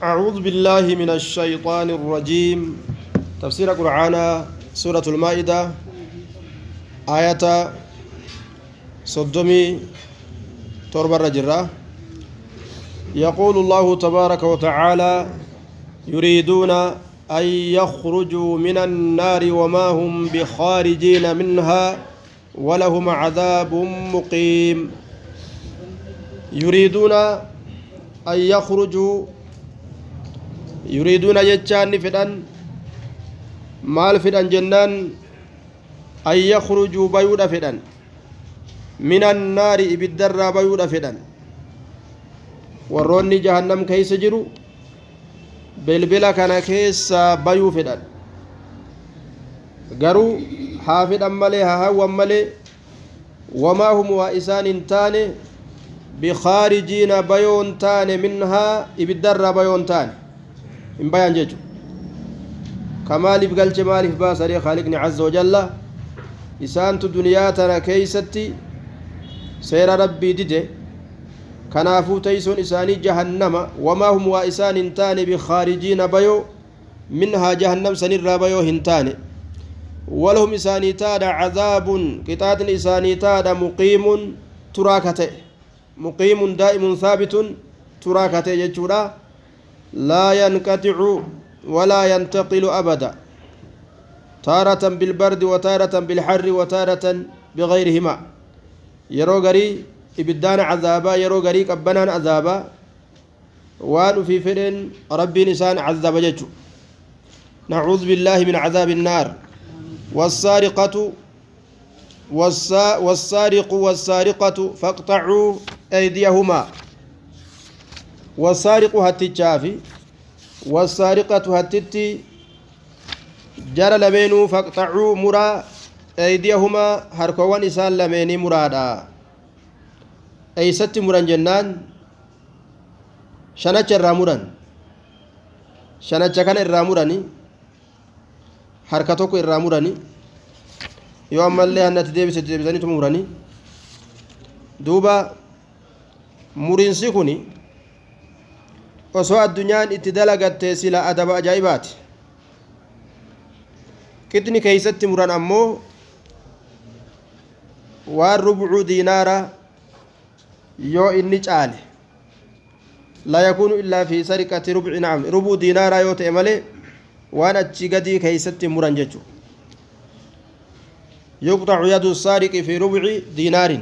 أعوذ بالله من الشيطان الرجيم. تفسير قرآن سورة المائدة آية صدمي تربة الرجرة. يقول الله تبارك وتعالى: يريدون أن يخرجوا من النار وما هم بخارجين منها ولهم عذاب مقيم. يريدون أن يخرجوا، يريدون جتان فدان مال فدان جنان أن يخرجوا بيود فدان من النار إبدر بيود فدان warroonni jahannam keeysa jiru bilbila kana keessa bayuu fedhan, garuu haa fedhan malee, haa hawwan malee, wamaa hum waa isaan hin taane, bikaarijiina bayoon taane, minhaa ibiddarraa bayoon taane, hin bayan jechu. Ka maaliif galche, maaliif baasaree? Khaaliqni azza wajalla isaantu duniyaa tana keeysatti seera Rabbii dide, kanaafuu teeysoon isaanii jahannama. Wamaa hum waa isaan hin taane, bikaarijiina bayoo, minhaa jahannam sanirraa bayoo hin taane, walahum isaanii taadha, cadaabun qixaaxni isaanii taadha, muqiimun turaa ka ta'e, muqiimun daa'imun thaabitun turaa ka ta'e jechuudha. Laa yanqaxicu walaa yantaqilu abada, taaratan bilbardi wataaratan bilxarri wataaratan bigayrihima. Yeroo garii ibiddaan cazaabaa, yeroo garii qabbanaan azaabaa, waan ufii fedheen Rabbiin isaan cazaba jechu. نعوذ بالله من عذاب النار. والسارقة والسارق والسارقة فاقطعوا أيديهما. والسارق هتتشافي والسارقة هتتي جرى لمينو، فاقطعوا مرا، أيديهما هركوان إسان لميني مرادا. Eeysatti muran jennaan, shanacha irraa muran, shanacha kana irraa murani, harka tokko irraa murani. Yoo ammallee hannatti deebise deebisaniituma murani. Duuba muriinsi kun osoo addunyaan itti dalagatte sila adaba ajaa'ibaati. Qixni keeysatti muran ammoo waan rubcuu diinaara yoo inni caale, laa yakuunu illaa fi sariqati rubci, nacam, rubuu diinaaraa yoo ta'e malee waan achi gadii keeysatti muran jechu. يقطع يد السارق في ربع دينار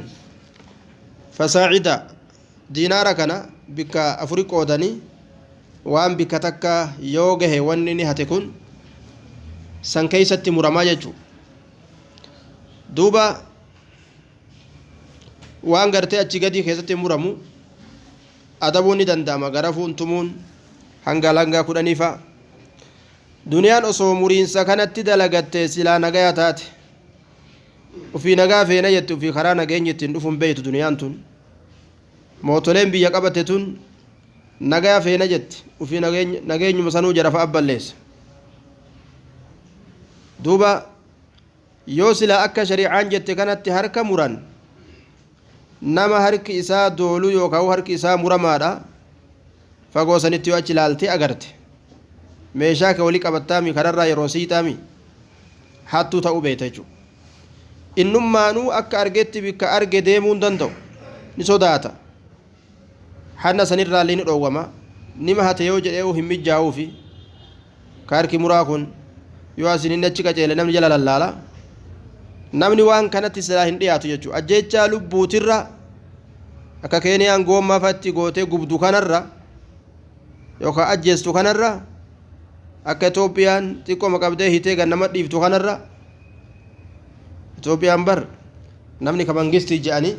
فصاعدا. دينار كان بك أفريق أودني وان بك تكا يوغه ونني هتكون سن كيست مرما جچو. دوبا waan gartee achi gadii keessatti muramu adabuun ni danda'ama, garafuun, tumuun, hanga langaa 10 fa. Duniyaan osoo muriinsa kanatti dalagatte silaa nagaya taate. Ufii nagaa feena jette, ufii karaa nageenya ittiin dhufuun beeytu. Duniyaan tun, mootoleen biyya qabate tun nagaa feena jetti, ufii nageenyuma sanuu jara fa'a balleessa. Duuba yoo silaa akka shari'aan jette kanatti harka muran, nama harki isaa dooluu yookaan harki isaa muramaadha, fagoo sanitti yoo achi ilaaltee agarte, meeshaa kee walii qabattaami, kararraa yeroo siixaami, hattuu ta'uu beekta jechuudha. Innummaanuu akka argetti bikka arge deemuu hin danda'u, ni sodaata. Hanna sanirraallee ni dhoowwama. Nima hate yoo jedhee hin mijaa'uufi. Ka harki muraa kun yoo asin inni achi qaceele namni jala lallaala. Namni waan kanatti silaa hin dhiyaatu jechuudha. Ajjeechaa lubbuutirra, akka Keeniyaan goommaa fatti gootee gubdu kanarra yookaan ajjeestu kanarra, akka Itoophiyaan xiqqooma qabdee hitee gannama dhiiftu kanarra. Itoophiyaan bar namni ka mangistii je'anii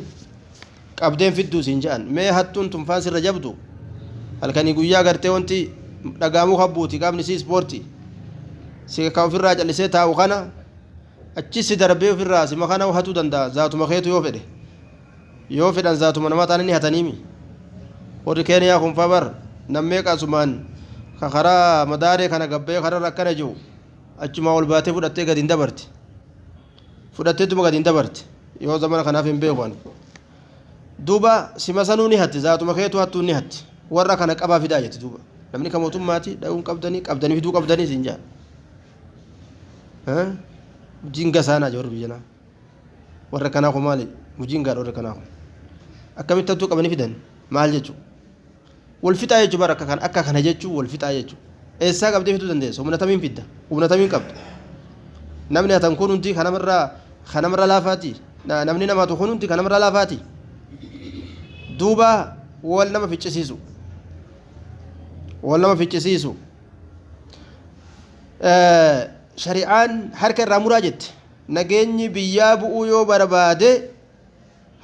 qabdeen fidduu siin je'an. Mee hattuun tunfaan sirra jabdu, halkanii guyyaa gartee wanti dhagaamuu habbuuti, qaamni si ispoortii si ka ofirraa callisee taa'u kana achi si darbee ofirraa sima kana hatuu danda'a. Zaatuma keetu yoo fedhe, yoo fedhan zaatuma namaa ta'anii ni hataniimi. Warri Keeniyaa kun fa bar nammee qasumaan ka karaa madaaree kana gabbee kararra akkana jiru achumaa ol baatee fudhattee gadi hin dabarti, fudhatteetuma gadi hin dabarti. Yoo zamana kanaaf hin beeku ani. Duuba sima sanuu ni hatti, zaatuma keetu hattuun ni hatti. Warra kana qabaa fidaa jetti duuba. Namni ka mootummaati dha'uun qabdanii qabdanii fiduu qabdanii siin jaa. Mujinga saanaa jaa warri biyyanaa. Warra kanaa kun maali? Mujingaadha warra kanaa kun. Akkamitti hattuu qabanii fidan? Maal jechuudha? Wal fixaa jechuun bara akka kana akka kana jechuun wal fixaa jechuudha. Eessaa qabdee fiduu dandeessa? Humna tamiin fidda? Humna tamiin qabda? Namni hatan kun hundi kanamarraa kanamarra laafaati. Namni nama hatu kun hundi kanamarra laafaati. Duuba wal nama ficcisiisu. Wal nama ficcisiisu. Shari'aan harka irraa muraa jette. Nageenyi biyyaa bu'uu yoo barbaade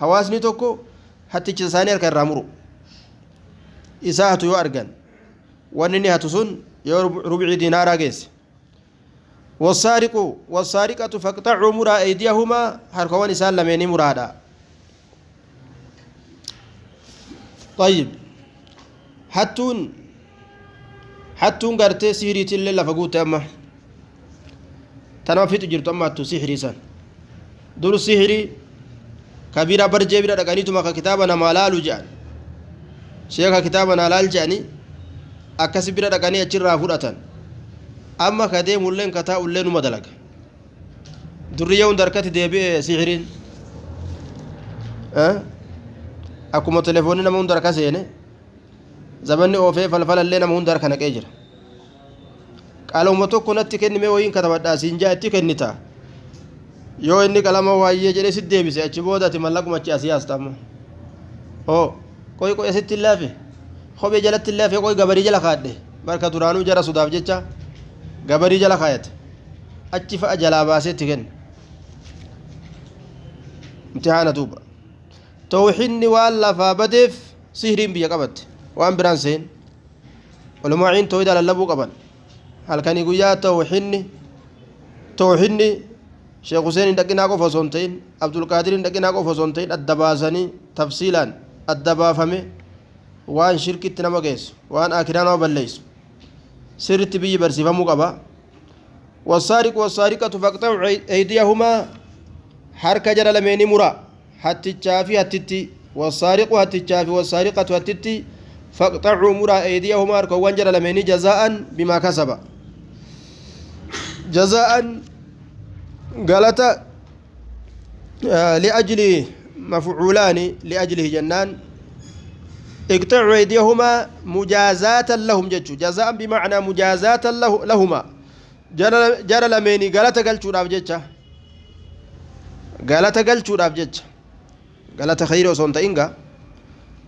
hawaasni tokko hatticha isaanii harka irraa muru. Isaa hatu yoo argan wanni inni hatu sun yoo rubcii diinaaraa geesse. والسارق والسارقة فاقطعوا مرا أيديهما هركوان إسان لميني مرادا. طيب hattuun hattuun gartee sihiriitillee lafa guute amma tanama fixu jirtu amma hattu sihirii san dur sihirii kabiira barjee bira dhaqaniituma ka kitaaba namaa laalu jedhan sheeka kitaaba naa laal jedhanii akkasi bira dhaqanii achirraa fudhatan amma ka deemulleen ka taa'ullee numa dalaga durriyyee hunda harkatti deebi'e sihiriin akkuma telefoonni nama hunda harka seene zamanni oofee falfalallee nama hunda harka naqee jira qalama tokko natti kennime wayiin katabadhaa siin jaa itti kennita yoo inni qalama waayyee jedhee si deebise achi booda ati mallaquma achi asii haasta amma oo qoy qoy asitti hin laafe kophee jalatti hin laafe qoy gabarii jala kaadhe barka duraanuu jara sodaaf jecha gabarii jala kaayate achi fa'a jalaa baasee itti kenna imtihaana duuba tawxiinni waan lafaa badeef sihiriin biyya qabatte waan biraan seen ulumaa'iin tawhiida lallabuu qaban halkanii guyyaa tawxiinni tawxiinni sheekh Huseen hin dhaqinaa qofa osoo hin ta'in Abdulqaadir hin dhaqinaa qofa osoo hin ta'in adda baasanii tafsiilaan adda baafame waan shirkitti nama geessu waan akiraa nama balleessu sirritti biyyi barsiifamuu qaba. والسارق والسارقة فاقطعوا أيديهما harka jara lameenii mura hattichaa fi hattitti والسارق hattichaa fi والسارقة hattitti فاقطعوا mura أيديهما harkawwan jara lameenii جزاء بما كسب جزاء galata لأجل مفعولان لأجله جنان اقطعوا أيديهما مجازاة لهم جتشو جزاء بمعنى مجازاة له لهما jara lameenii galata galchuudhaaf jecha galata galchuudhaaf jecha galata khayri osoo hin ta'in gaa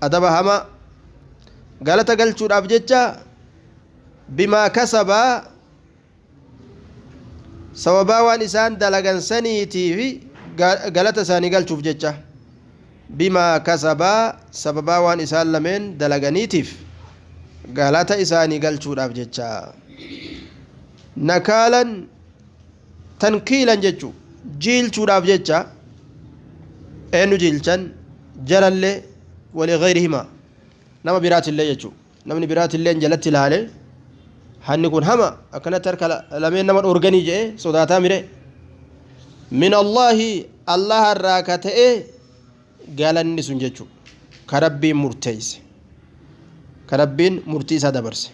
adaba hamaa galata galchuudhaaf jecha bimaa kasabaa sababaa waan isaan dalagan saniitiifi galata isaanii galchuuf jecha bimaa kasabaa sababaa waan isaan lameen dalaganiitiif galata isaanii galchuudhaaf jecha nakaalan tankiilan jechu jiilchuudhaaf jecha eenyu jiilchan jarallee waligayrihima nama biraatillee jechu namni biraatillee jalatti ilaale hanni kun hama akkanatti harka lameen nama dhoorganii jedhe sodaataa mire min allaahi allaha irraa ka ta'e galanni sun jechu ka rabbiin murteeyse ka rabbiin murtii isaa dabarse.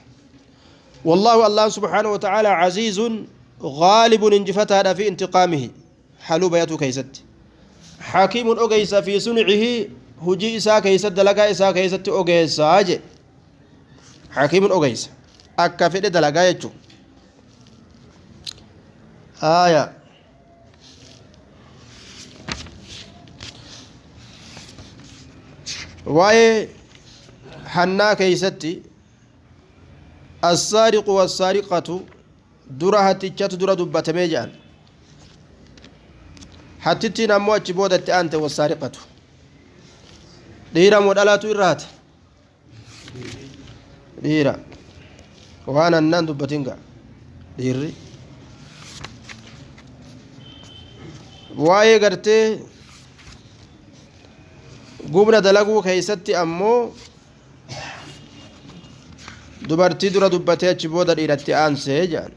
والله الله سبحانه وتعالى عزيز غالب انجفتها في انتقامه حلو بياتو كيست حكيم أغيس في صنعه هجي إسا كيست دلقا إسا كيست أغيس أجي حكيم أغيس أكفر دلقا يجو آية واي حنا كيستي السارق والسارقة dura hattichatu dura dubbatamee jedhan hattittiin ammoo achi boodatti aante wassaariqatu dhiira moo dhalaatu irra hate dhiira waan annaan dubbatin ga'a dhiirri waa'ee gartee gubna dalaguu keeysatti ammoo dubartii dura dubbatee achi booda dhiiratti aansee jedhan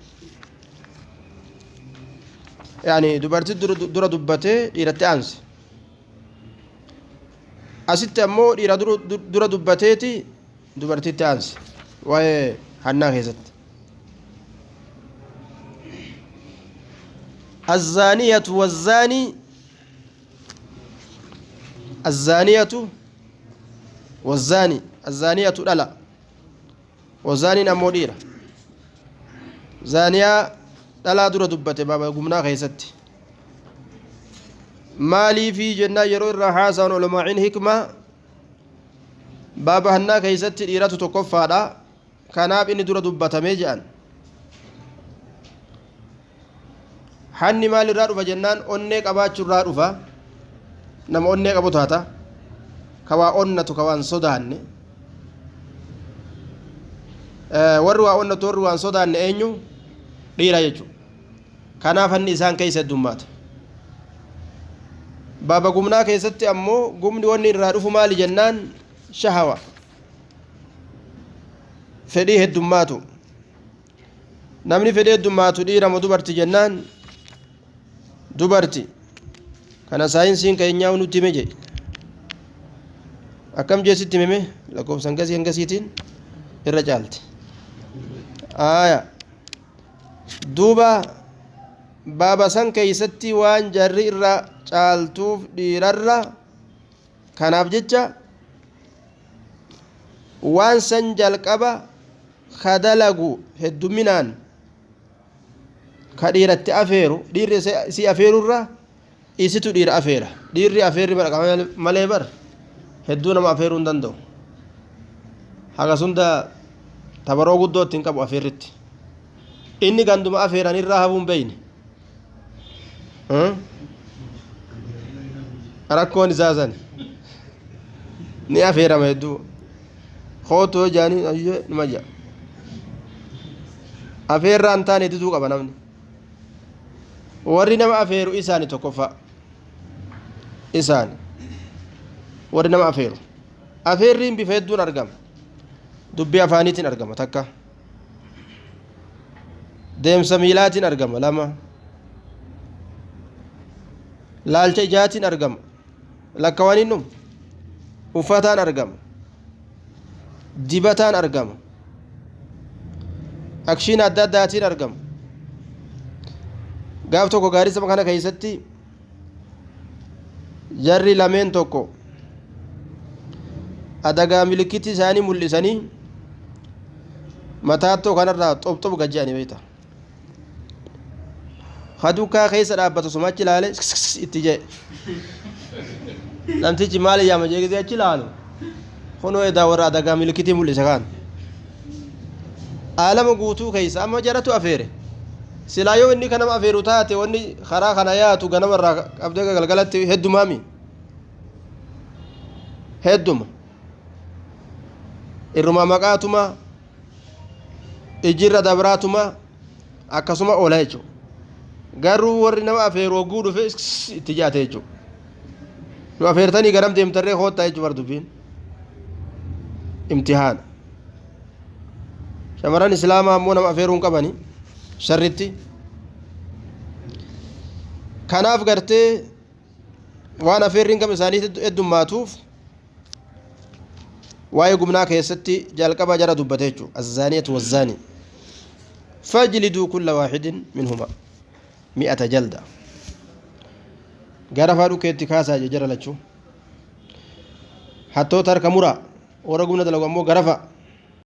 yani dubartii dura dubbatee dhiiratti aanse asitti ammoo dhiira dura dubbateeti dubartitti aanse waa'ee Hannaa keessatti. الزانية والزاني الزانية والزاني الزانية لا والزاني أمو dhiira. Zaaniyaa dhalaa dura dubbate baaba gumnaa keessatti. Maaliifii jennaan yeroo irraa haasa'an ulamaa'in hikmaa baaba hannaa keessatti dhiiratu tokkoffaadha, kanaaf inni dura dubbatamee jedhan. Hanni maal irraa dhufa jennaan onnee qabaachuu irraa dhufa. Nama onnee qabu taata, ka waa onnatu, ka waan sodaanne. Warri waa onnatu, warri waan sodaanne eenyu? Dhiira jechuudha. Kanaaf hanni isaan keessa heddummaata. Baaba gumnaa keessatti ammoo gumni wanni irraa dhufu maali jennaan shahawa, fedhii heddummaatu. Namni fedhii heddummaatu dhiira moo dubarti jennaan dubarti. Kana saayinsiin keenyaa nutti hime jedhe. Akkam jeesitti himeme? Lakkoofsa hangasii hangasiitiin irra caalti. Aaya, duuba baaba san keeysatti waan jarri irra caaltuuf dhiirarra, kanaaf jecha waan san jalqaba ka dalagu hedduminaan ka dhiiratti afeeru, dhiirri si afeerurra isitu dhiira afeera. Dhiirri afeerri malee bar hedduu nama afeeruu hin danda'u. Haga sunda tabaroo guddoo ittiin qabu afeerritti. Inni ganduma afeeran irraa hafuu hin beeyne. Rakkoon isaa san ni afeerama hedduu. Kootu yoo jaanii ayyee nima ja'a. Afeerraa hin taane diduu qaba namni. Warri nama afeeru isaani tokkoffaa. Isaani warri nama afeeru. Afeerriin bifa hedduun argama. Dubbii afaaniitiin argama takka. Deemsa miilaatiin argama lama. Laalcha ijaatiin argama. Lakkawaniin dhumu. Uffataan argama. Dibataan argama. Akshiin adda addaatiin argama. Gaaf tokko gaarii saba kana keessatti jarri lameen tokko adagaa milikitii isaanii mul'isanii mataattoo kanarraa xob xob gad jedhanii beekta. Hadukaa keessa dhaabbatu suma achi ilaale itti jedhe. Namtichi maal yaama jee gisee achi ilaalu kunoo edaa warra adagaa milikitii mul'ise kaan. Aalama guutuu keessa amma jaratu afeere. Silaa yoo inni kanama afeeru taate wanni karaa kana yaatu ganamarraa qabdee galgalatti heddumaami. Hedduma. Irrumaa maqaatuma ijirra dabraatuma akkasuma oola jechuudha. Garuu warri nama afeeru hogguu dhufe itti jaate jechuudha. Nu afeertanii garam deemtarree koottaa jechuudha bar dubbiin. Imtihaana. Shamarran Islaamaa ammoo nama afeeruu hin qabani sharritti. Kanaaf gartee waan afeerriin gama isaanii heddummaatuuf waa'ee gumnaa keessatti jalqaba jara dubbate jechuudha. Azzaaniyatu wazzaanii. Fajliduu kulla waaxidin minhuma mi'ata jalda. Gara faa dhukeetti kaasaa jee jara lachuu. Hattoota harka muraa, warra gumna dalagu ammoo garafa.